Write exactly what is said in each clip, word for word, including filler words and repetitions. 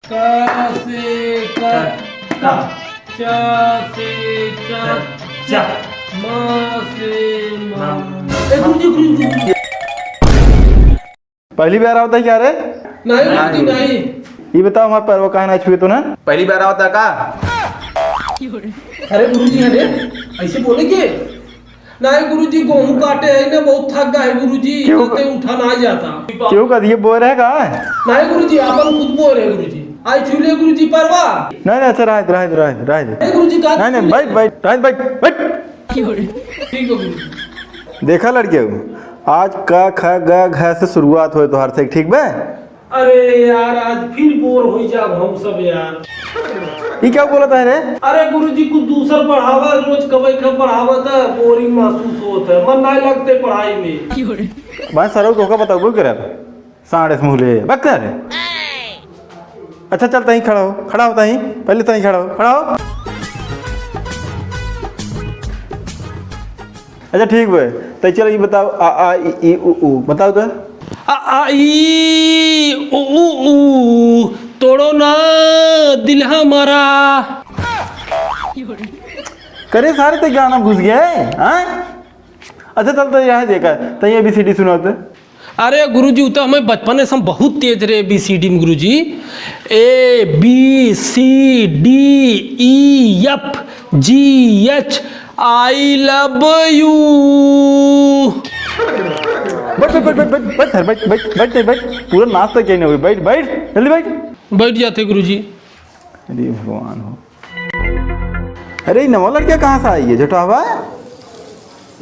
क से क, क। च से च, च। म से म। ए, गुरुजी, गुरुजी। पहली बार आवत है क्या रे? नहीं, गुरुजी, नहीं। ये बताओ, हमार पैरवा काहे ना छुए तू ना? पहली बार आवत है का? अरे गुरुजी, अरे, ऐसे बोले के? नहीं गुरुजी, गेहूं काटे है ना, बहुत थक गए गुरुजी, क्यों? कहते उठा ना जाता। क्यों कर दिए, बोर है का? नहीं गुरुजी, अपन खुद बोर है गुरुजी। आई छू ले गुरुजी परवा। नहीं, नहीं, अच्छा, रह दे, रह दे, रह दे, रह दे। नहीं गुरुजी, का नहीं, नहीं, बैठ, बैठ, रह दे, बैठ, बैठ। ठीक है गुरुजी। देखा लड़के, आज क ख ग घ से शुरुआत होए तोहार से, ठीक बे? अरे यार, आज फिर बोर हो जाब हम सब यार। ई क्या बोलत है रे? अरे गुरुजी, कुछ दूसर पढ़ावा, रोज कबई का पढ़ावा त बोरिंग महसूस होत है, मन नहीं लगते पढ़ाई में। भाई सरऊ तोहका बताबो करे, साढ़े से मुँह ले बक कर। अच्छा चल, तहीं खड़ा हो, खड़ा हो तहीं, पहले तहीं खड़ा हो, खड़ा हो। अच्छा ठीक बे, त चल ई बताओ, आ, आ, ई, ई, उ, ऊ, बताओ तो। आ, आ, ई, उ, ऊ, ऊ, तोड़ो ना दिल हमारा। करे सारे ते गाना घुस गया है, हाँ? अच्छा चल तो यहाँ देखा, तो ये एबीसीडी सुनाओ तो। अरे गुरुजी, उ तो हमें बचपने से हम बहुत तेज रहे एबीसीडी में गुरुजी। A B C D E F G H, I love you। बैठ, बैठ, बैठ, बैठ, बैठ, बैठ, बैठ, बैठ, बैठ, बैठ, पूरा नाश्ता क्या नहीं हुई, बैठ, बैठ, जल्दी बैठ। बैठ जाते गुरुजी। अरे भगवान हो। अरे, ई नवा लड़किया कहाँ से आई है, झुटावा?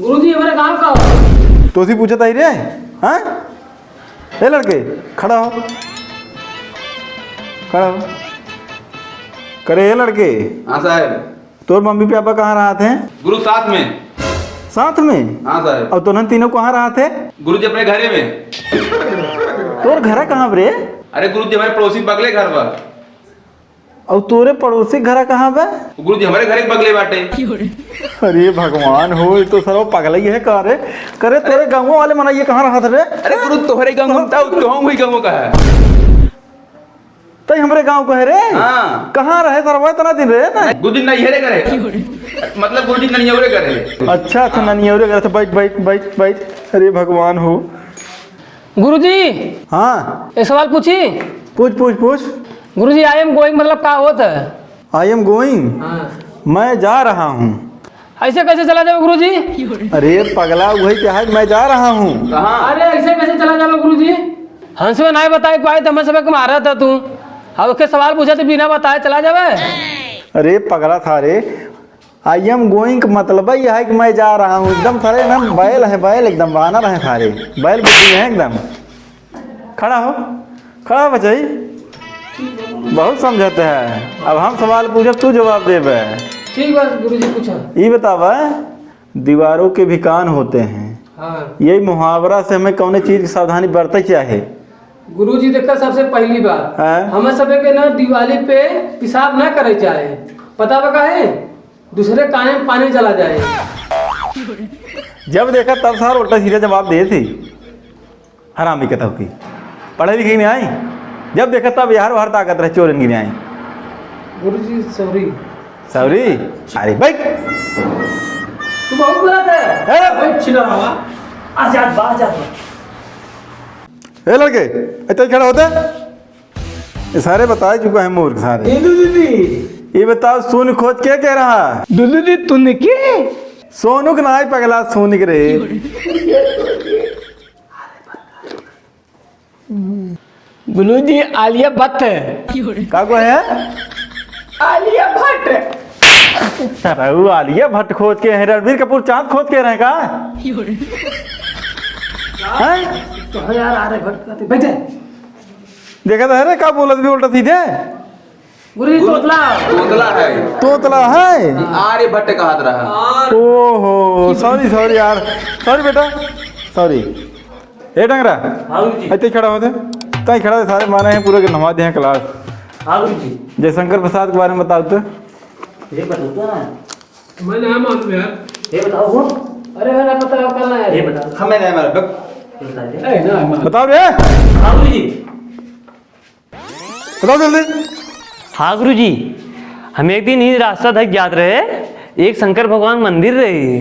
गुरुजी, हमारे गांव का हो। तोसी पूछत आई रे, हाँ? ए लड़के, खड़ा हो, खड़ा हो। करे, ए लड़के। हाँ साहब। तोर मम्मी पापा कहाँ रहत हैं? गुरु, साथ में। साथ में? हाँ साहब। और तोहन तीनों कहाँ रहत है? गुरुजी, अपने घरे में। तोर घरा कहाँ बे रे? अरे गुरुजी, हमारे पड़ोसी बगले घर बा। और तोरे पड़ोसी घरा कहाँ बा? गुरुजी, हमरे घरे के बगले बाटे। अरे भगवान हो, ई तो सरवा पगला ही है का रे? करे तोरे गाँव वाले मनई कहाँ रहत रे? अरे गुरु, तोहरे गाँव हम ताऊ, तो हम वही गाँव का है। तई हमरे गाँव का है रे? हाँ। कहाँ रहे सरवा इतना दिन रे? गुरुजी ननियरे करे। मतलब गुरुजी ननियरे करे। अच्छा, अच्छा, ननियरे करे। तो बैठ, बैठ, बैठ, बैठ। अरे भगवान हो। गुरुजी। हाँ। एक सवाल पूछी? पूछ, पूछ, पूछ। गुरुजी, I am going मतलब का होत है? I am going? हाँ। मैं जा रहा हूँ। ऐसे कैसे चला जावे गुरुजी? अरे पगला, वही क्या है, मैं जा रहा हूँ। कहाँ? अरे ऐसे कैसे चला जावे गुरुजी? हमसे नहीं बताई पाए तो हमसे के मारा था तू। अब उसके सवाल पूछे तो बिना बताए चला जावे? अरे पगला सारे, I am going का मतलब यह है कि मैं जा रहा हूँ। एकदम सारे ना बैल है, बैल एकदम बानर है सारे, बैल बुद्धि है एकदम। खड़ा हो, खड़ा हो बचाई। बहुत समझाते हैं। अब हम सवाल पूछब, तू जवाब देबे। ठीक बा गुरुजी, पूछा। ई बतावा, दीवारों के भी कान होते हैं। हाँ। यही मुहावरा से हमें कौने चीज की सावधानी बरते के चाहे? गुरुजी, देखा, सबसे पहली बात, हाँ। हमें सबे के ना दिवाली पे पेशाब ना करे चाहे। पता बा काहे? दूसरे कान में पानी चला जाए। जब देखा तब सार उल्टा सीधा जवाब दे थी। हरामी कतौ की। पढ़े लिखे नहीं आई। जब देखा तब यार बाहर ताकत रहे, चोरन की नहीं आई। गुरुजी, sorry। Sorry? अरे बैठ। तू बहुत गलत है। ए! बैठ, छिला रहा। आजाद बा, आजाद बा। ए लड़के, इतना खड़ा होता है? ये सारे बता चुका है मूर्ख सारे। दीदी, दीदी। ये बताओ, सोनू खोज के कह रहा? दीदी, दीदी, तूने के? सोनू के नाई पगला, सोनू के रे। गुरुजी, आलिया भट्ट। का को है? आलिया भट्ट। अरे, वो आलिया भट्ट खोज के हैं, रणबीर कपूर चांद खोज के रहे का? हैं? तो है यार, आर्यभट्ट कहते, बैठे। देखा तो है रे, का बोलत भी उल्टा सीधे। गुरुजी, गुरु तोतला। तोतला है। तोतला है? आर्यभट्ट कहत रहा। ओहो, sorry, sorry यार। Sorry बेटा, sorry। ए डंगरा, हाँ गुरुजी। इतने खड़ा होते। ताई खड़ा होते, सारे माने हैं, पूरे के नवा दे हैं class। हाँ गुरुजी। जयशंकर प्रसाद के बारे में बताओ तो। ये बताओ तो ना। मैं ना मालूम यार। ये बताओ वो। अरे, हमें ना पता, कल ना यार। ये बताओ। हमें नहीं मालूम, बक। ये बता दे। ए, ना मालूम। बताओ रे। हाँ गुरुजी। बताओ जल्दी। हाँ गुरुजी, हम एक दिन ही रास्ता धक जात रहे, एक शंकर भगवान मंदिर रहे,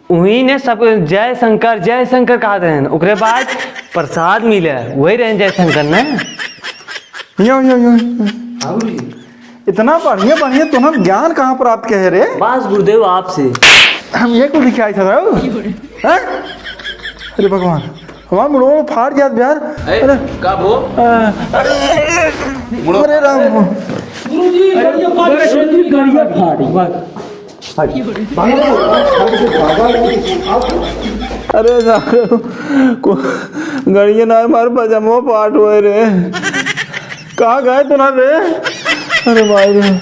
उहीं ने सब जय शंकर, जय शंकर कहत रहन। ओकरे बाद प्रसाद मिले, वही रहन जय शंकर ने। यो, यो, यो, यो। हाँ गुरुजी। इतना बढ़िया, बढ़िया तोहन ज्ञान कहाँ प्राप्त कहे रे? बस गुरुदेव आपसे। हम ये कुछ लिखाई था, हैं? अरे भगवान, हमार मुड़वा फाट जात बे यार। ए, अरे। का भो? आ, मुड़वा अरे राम। गुरुजी, गड़िया फाट गई। गड़िया फाट गई। अरे साहब, को-, गड़िया ना, हमार पजामा फाट हुए रे। कहाँ गए तू ना रे? अरे भाई रे।